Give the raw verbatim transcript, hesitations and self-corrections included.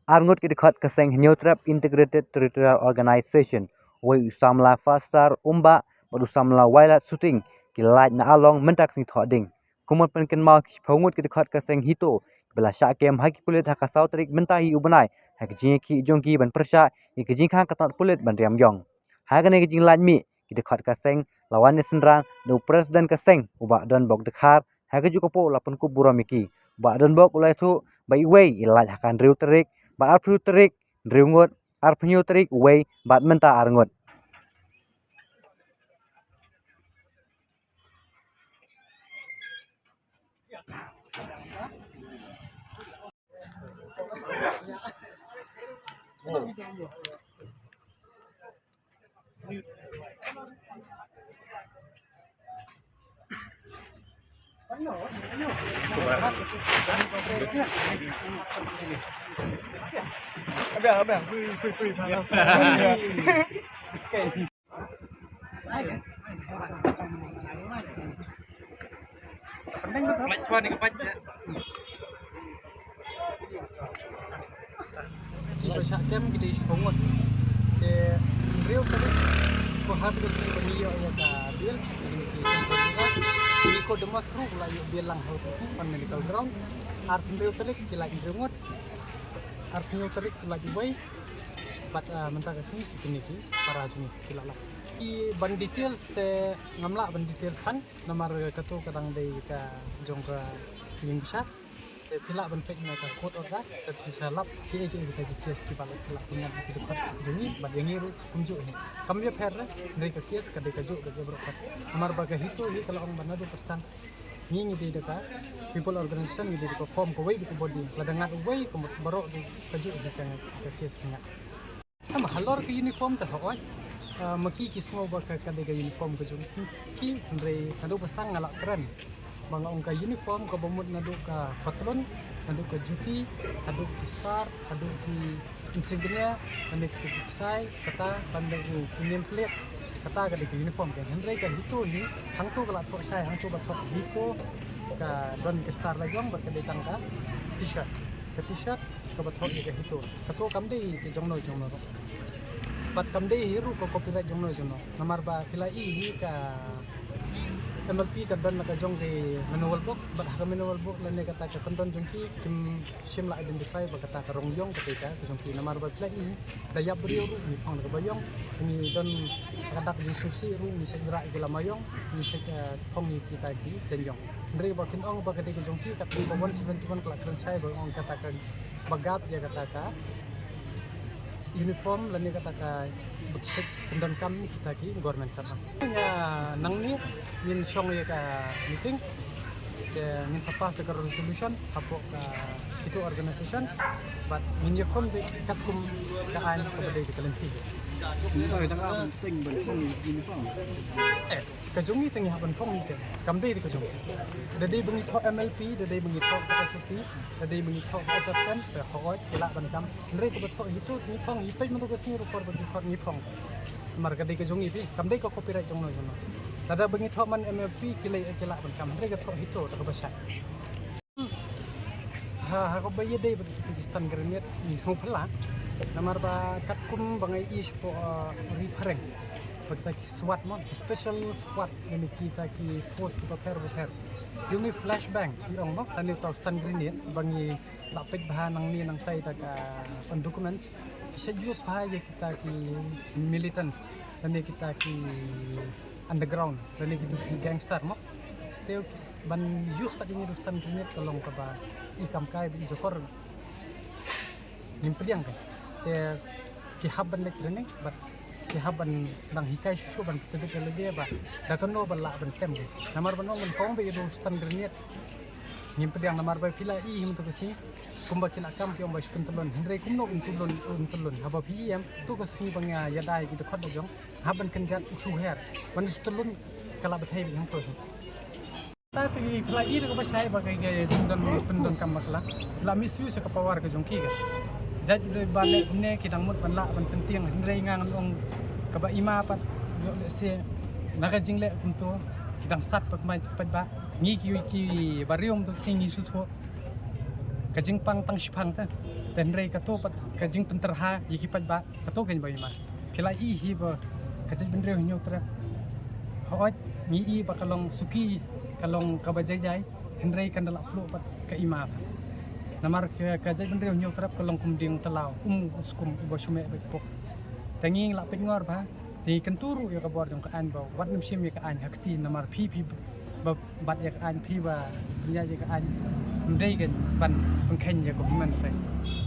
Arngut ki dkhot ka seng Hynñiewtrep Integrated Territorial Organization, wei u samla Fastar Umbah bad u samla Wailadsuting, ki lait na Along mynta ka sngi Thohdieng. Kumba pynkynmaw, ki shiphew ngut ki dkhot ka seng HITO kiba la shah kem ha ki pulit ha ka saw tarik mynta hi u bnai, ha ka jingïakhih jong ki ban pyrshah ïa ka jingkhang ka tnat pulit ban riam ïong. Ha kane ka jinglait mih, ki dkhot ka seng la wan ïa synran da u president ka seng, u Bah Donbok Dkhar. Ha kajuh ka por la pynkup burom ïa ki, u Bah Donbok u la ïathuh ba iwei i lait ha ka hynriew tarik, bad arphew tarik hynriew ngut, arphew hynñiew tarik uwei, bad mynta ar ngut. Kiba shah kem ki dei shiphew ngut. Te hynriew tarik ko ha ka sngi ba ngi ïoh ïa ka bail. Ngi ko Damas ruh la ïoh bail lang ha ka sngi on medical ground. Arphew hynriew tarik ki lait hynriew ngut. Arphew hynñiew tarik ki lait uwei. Bad, ah, mynta ka sngi shi kine ki para jong ngi ki la lait. Ki ban details te ngam lah ban detail than. Namar kato ka dang dei ka jong ka ïing bishar. Te phi lah ban peit na ka court order, te phi sa lap kiei kiei kita ki case kiba la phi lah pynïaid ha ki dkhot jong ngi, bad ïa ngi ruh kumjuh hi. Kam ïapher re, hynrei ka case ka dei kajuh ka jong baroh kot. Namar ba ka HITO hi ka la ong ba naduh ba start ngi ngi dei da ka people organization, ngi dei da ka form kawei da ka body. Lada ngat uwei ka mut baroh dei kajuh hi ka, ka case ka ngat. Em, halor ka uniform te hooid. Ah, ma ki ki sngew ba ka, ka dei ka uniform ka jong ki, hynrei naduh ba start nga la kren ba nga ong ka uniform kaba mut naduh ka patlun, naduh ka juti, haduh ki star, haduh ki insignia, lane ki buksai, kata, ban da u ki name plate, kata ka dei ka uniform ka. Hynrei ka HITO hi, hangto ka la thoh shai, hangto ba thoh HITO, ka don ka star la jong, bad ka dei tang ka t-shirt. Ka t-shirt kaba thoh ïa ka HITO. Kato kam dei ka jongno jongno ruh. Bad kam dei hi ruh ka copyright jongno jongno. Namar ba phi la i hi ka MLP ka don la ka jong ka manual book, bad ha ka manual book lane kata ka kyndon jong ki kim shym la identify ba kata ka rong ïong ka dei ka jong ki. Namar ba phi la i hi da ïap briew ruh ngi phong da kaba ïong, ngi don ka dak jingsngewsih ruh ngi shet rah ïa ki lama ïong, ngi shet, eh, phong ïa kita ki jaiñ ïong. Hynrei ba kin ong ba ka dei ka jong ki, kata ba one seventy-one ka la kren shai ba ong kata ka ba gap ïa kata ka uniform lane kata ka ba ki shet pyndonkam kita ki government servant. Ïa nangne ngin shong ïa ka meeting. Te ngin sa pass da ka resolution hapoh ka HITO organization. Bad ngin ïakhun beit katkum ka aiñ kaba dei ka lynti. Ngi dang ap teng ban uniform. Eh, ka jong ngi te ngi hap ban phong ngi te. Kam dei ka jong ngi. Da dei ba ngi thoh MLP, da dei ba ngi thoh ka SOP, da dei ba ngi thoh ka SFN, te hooid ki lah ban kam. Hynrei kaba thoh HITO te ngi phong, ngi peit mynta ka sngi ruh por ba ngi thoh ngi phong. Namar ka dei ka jong ngi te, kam dei ka copyright jongno jongno. Lada ba ngi thoh man MLP ki lei ki lah ban kam. Hynrei ka thoh HITO te kaba shai. Ha, ha kaba ïadei bad kita ki stun grenade ngi sngewphylla. Namar ba katkum ba nga ïohi shapoh, uh, Ri Phareng ba kita ki SWAT mo, ki special squad, lane kita ki force kiba pher ba pher. Ïa une u flashbang i ong mo, lane uta u stun grenade ba ngi la peit bha nangne nangtai da ka on documents. Ki sa use bha ïa kita ki militants lane kita ki underground lane kita ki gangster mo. Te ban use pat ïa une u stun grenade ka long kaba i kam kai ba i jokor. Ngim pdiang ka. Te ki hap ban leit training bad ki hap ban dang hikai shuh shuh ban pyntbit ïa lade ba da kano ba lah ban tem ka. Namar ban ong ban phong beit ïa u stun grenade. Ngim pdiang namar ba phi la i hi mynta ka sngi kumba ki la kam ki ong ba shu pyntyllun, hynrei kumno un tyllun, un tyllun. Haba phi i em, to ka sngi ba nga ïada ïa ki dkhot da jong, hap ban kynjat u shu her. Ban shu tyllun ka la bthei beit hangto hi. Ta te phi la i da kaba shai ba ka, ka don pyndonkam bakla. Phi la misuse ka power ka jong ki ka. Jait ba leh kumne ki dang mut ban lah ban pyntieng, hynrei nga ngan ong kaba i ma pat ïoh lehse na ka jingleh kumto ki dang sat pat mai pat ba. Ngi ki, ki ba riewm to sing ngi shu thoh. Ka jingpang tang shipang te. Te hynrei kato pat ka jingpynterha ïa ki paidbah, kato kein ba i ma. Phi la i hi ba ka jaitbynriew Hynñiewtrep, hooid ngi i ba ka long suki, ka long kaba jai jai, hynrei kan da la pluh pat ka i ma. Namar ka, ka jaitbynriew Hynñiewtrep ka long kum dieng talaw, um u skum uba shu meh beit pok. Te ngi la peit ngor bha, te ngi kyntu ruh ïa ka bor jong ka aiñ ba wat nym shim ïa ka aiñ ha kti, namar phi, phi ba bat ïa ka aiñ, phi ba ïa ïa ka aiñ, ym dei kein ban pynkheiñ ïa ka Human Rights.